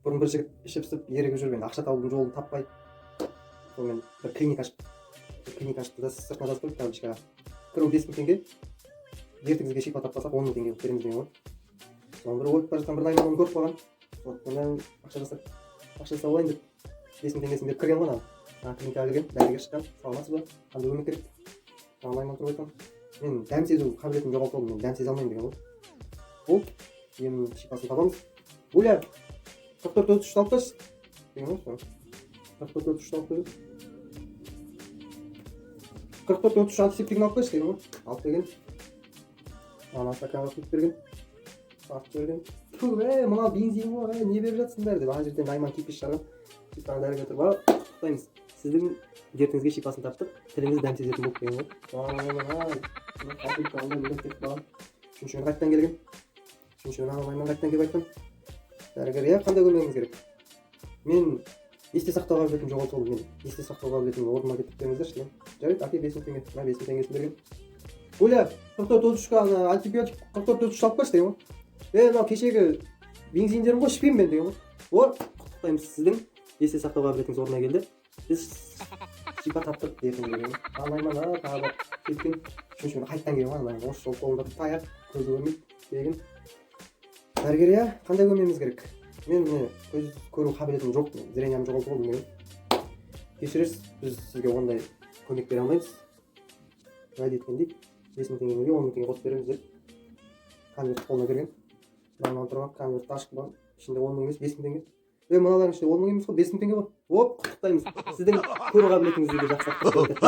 Бұрын бір жігіт ішіп пісіп ерігіп жүрген, ақша табудың жолын таппай, сонымен бір клиника ашыпты. Бір клиника ашыпты да, сыртына жазып қойыпты табличкаға: «Кіру 5000 теңге, дертіңізге шипа таппасақ, 10 000 теңге қылып береміз», — деген ғой. Соны бір өтіп бара жатқан бір найман оны көріп қалған. Содан ақша жасап, ақша жасап алайын деп, 5000 теңгесін беріп кірген ғой. Ана клиникаға кірген, дәрігер шыққан: «Саламатсыз ба, қандай көмек керек?» Ана найман тұрып айтқан: «Мен дәм сезу қабілетімді жоғалтып алдым, мен дәм сезе алмаймын», — деген ғой. Ол ем шипасын табамыз, Гуля, 44 33-ті алып тасташы деген ғой. Соны 44 33-ті алып берген. 44 33 антисептигін алып келші деген ғой. Алып келген, ана стаканға құйып берген, тартып жіберген. «Ту, ей, мынау бензин ғой, ей, не беріп жатсыңдар?» — деп ана жерден найман кипиш шығарған. Сөйтіп ана дәрігер тұрып: «А, құттықтаймыз, сіздің дертіңізге шипасын таптық, тіліңіз дәм сезетін болды», — деген ғой. Кетіп қалған. Үшінші күні қайтадан келген. Үшінші күні ана найман қайтадан келіп айтқан: «Дәрігер, иә, қандай көмегіңіз керек?» «Мен есте сақтау қабілетім жоғалтып алдым, мен есте сақтау қабілетімді орныма келтіріп беріңіздерші», — деген. «Жарайды, әке, 5000 теңге». Мына 5000 теңгесін берген. «Гуля, 44 33-ке ана антибиотик 44 33 алып келші», — деген ғой. «Е, мынау кешегі бензиндерім ғой, ішпеймін мен», — деген ғой. «О, құттықтаймыз, сіздің есте сақтау қабілетіңіз орнына келді, біз шипа таптық дертіңізге», — деген ғой. Ана найман тағы да кеткен. Үшінші күні қайтадан келген ғой ана найман. Осы жолы қолында таяқ, көзі көрмейді. Келген: «Дәрігер, иә, қандай көмегіміз керек? Мен міне көз көру қабілетім жоқ, мен зрениямды жоғалтып алдым», — деген. «Кешірерсіз, біз сізге ондай көмек бере алмаймыз. Уәде еткендей, 5000 теңгеге 10 000 теңге қосып береміз», — деп конверт қолына берген. Мынаны тұрған конвертті ашып қалған, ішінде 10 000 емес, 5000 теңге. «Е, мыналардың ішінде 10 000 емес қой, 5000 теңге ғой». «Оп, құттықтаймыз, сіздің көру қабілетіңізді де жақсарттық», — деп.